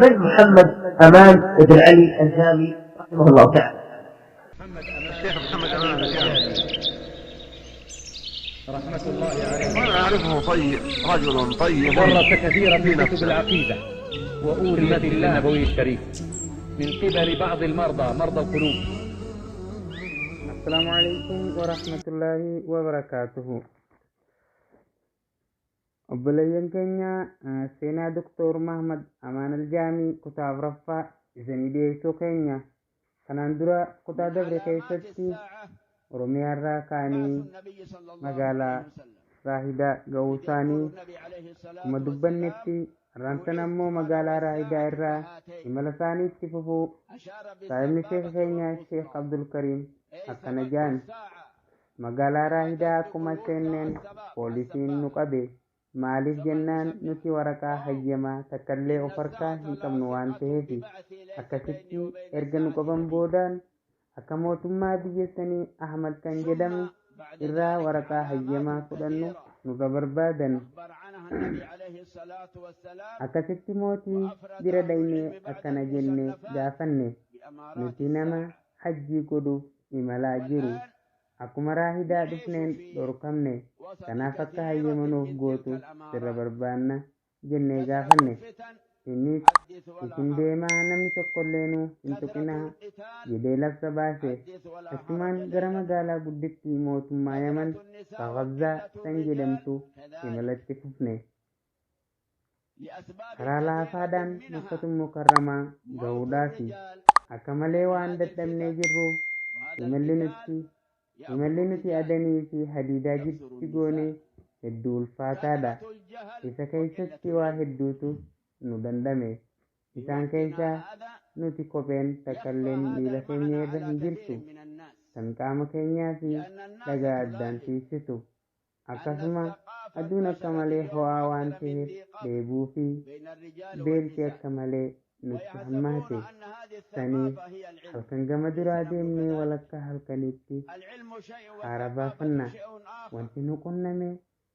من محمد أمان بن علي الجامي رحمه الله تعالى؟ الشيخ محمد أمان الجامي رحمة الله عليه. وأنا أعرفه طيب، رجل طيب. درس كثيرا في من كتب نفسه. العقيدة وأولي المسجد النبوي الشريف من قبل بعض المرضى، مرضى القلوب. السلام عليكم ورحمة الله وبركاته. Obboleeyyan keenya, seenaa Doktor Mahmad Amaan Aljaamii kutaa afuraffaa isinii dhiyeessuu keenya. Kanaan dura kutaa dabre keessatti Oromiyaarraa ka'anii magaalaa Raahidaa ga'uu isaanii akkuma dubbannetti, har'aan sana immoo magaalaa Raahidaa irraa imala isaanii itti fufuu saahibni sheeka keenya Sheekh Abdul Kariim akkana jedhan: "Magaalaa Raahidaa akkuma seenneen poolisiin nu qabe. Maaliif jennaan nuti waraqaa hayyamaa takkallee of harkaa hin qabnu waan ta'eef. Akkasitti erga nu qaban boodaan akka mootummaa biyya sanii Ahmad kan jedhamu irraa waraqaa hayyamaa fudhannu nurra barbaadan. Akkasitti mootii bira dhaynee akkana jenne gaafanne: nuti nama hajjii godhuuf imalaa jiru, akkuma Raahidaa dhufneen dhorkamne, kanaaf akka hayyama nuuf gootu sirra barbaanna jennee gaafanne. Innis isin deemaa, namni tokkollee hin tuqinaa jedhee labsa baase. Achumaan gara magaalaa guddittii mootummaa Yaman Kaabzaa kan jedhamtu imalatti fufne. Karaa laafaadhaan Makkatul Mukarramaa gahuudhaafi akka malee waan dadhabnee jirruuf imalli nuti Adanii fi Hadiidaa gidduutti goone hedduu ulfaataadha. Isa keessatti waa hedduutu nu dandame. Isaan keessaa nuti kopheen takkalleen miila keenya irra hin jirtu, kan qaama keenyaa fi dhagaa addaan tiisitu. Akkasuma aduun akka malee ho'aa waan ta'eef dheebuu fi beelti akka malee nutti hammaate. Saniif halkan gama duraa deemnee walakkaa halkanitti haara baafanna. Wanti nu qunname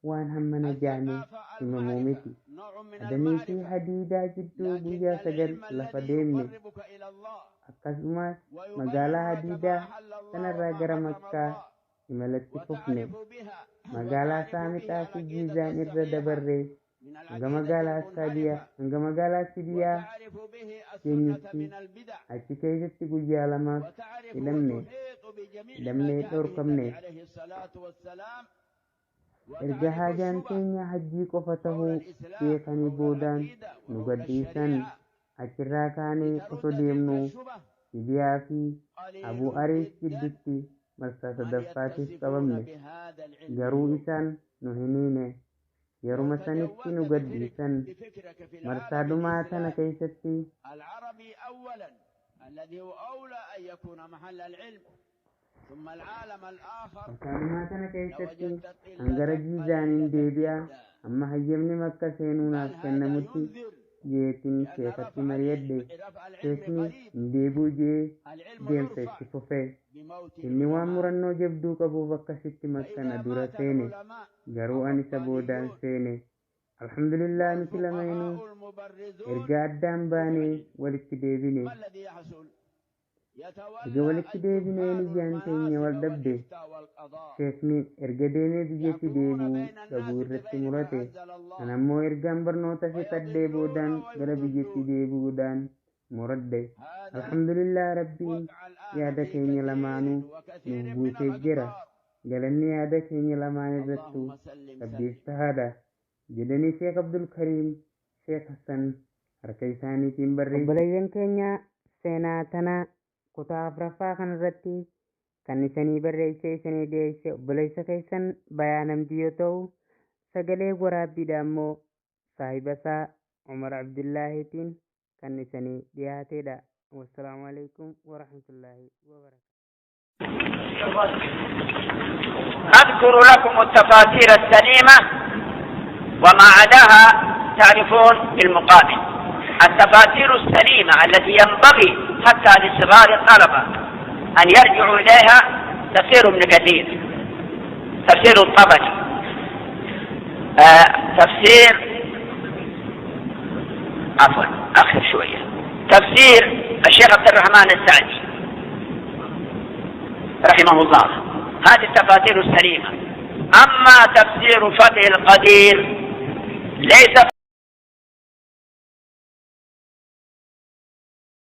waan hammana jaame himamuu miti. Adanii fi Hadiidaa jidduu guyyaa 9 lafa deemne. Akkasumas magaalaa Hadiidaa sanarraa gara Makkaa imalatti fufne. Magaalaa Saamixaa fi Jiizaan irra dabarree hanga magaalaa Sibiyaa geenyutti achi keessatti guyyaa 2f hidhamnee dhorkamne. Erga haajaan keenya hajjii qofa tahuu beekanii boodaan nu gadhiisan. Achirraa kaanee osoo deemnuu Sibiyaa fi Abuu Ariis gidduutti marsaa sadaffaatiif qabamne. Garuu isaan nu hin hiine. Yeruma sanitti nu gadhiisan. Marsaa dhumaa tana keessatti العربي أولا الذي هو أولى أن يكون محل العلم ثم العالم الآخر Marsaa dhumaa tana keessatti hangara Jiizaaniin deebi'a, amma hayyamni Makka seenuu naaf kennamutti jeetiin sheekatti mari'adhe. Sheekni hin deebi'u jee deemsa itti fufe. Inni waan murannoo jabduu qabuuf akkasitti Makka na dura seene. Garuu ani isa boodaan seene. Alhamdulillah, nuti lameenuu erga addaan baanee walitti deebine. ما الذي يحصل؟ Erga walitti deebinee niyyaan teenya wal dhabde. Sheekni erga deemee biyyatti deebi'uu dhabuu irratti murate. Ana ammoo ergaan barnoota fixadhee boodaan gara biyyatti deebi'uudhaan muradhe. Alhamdulillah, Rabbiin yaada keenya lamaanuu nuuf guutee jira. Galanni yaada keenya lamaan irrattuu Rabbiif tahaadha jedhanii Sheekh Abdul Kariim Sheekh Hassan harka isaaniitiin barreessan. Obboleeyyan keenya, seenaa tana kutaa afuraffaa kanarratti kan isanii barreessee isanii dhiyeesse obboleessa keessan Bayaa Namdi yoo ta'u, sagalee waraabbiidha immoo saahiba isaa Umar Abdullaahiitiin kan isanii dhiyaatedha. Wassalaamu alaikum warahmatullaahi wabarakatuh. أذكر لكم التفاسير السليمة وما عداها تعرفون بالمقابل. التفاسير السليمة التي ينبغي حتى لصغار الطلبة أن يرجعوا إليها: تفسير ابن كثير، تفسير الطبري، تفسير، عفوا، آخر. شوية. تفسير الشيخ عبد الرحمن السعدي رحمه الله، هذه التفاسير السليمة. أما تفسير فتح القدير ليس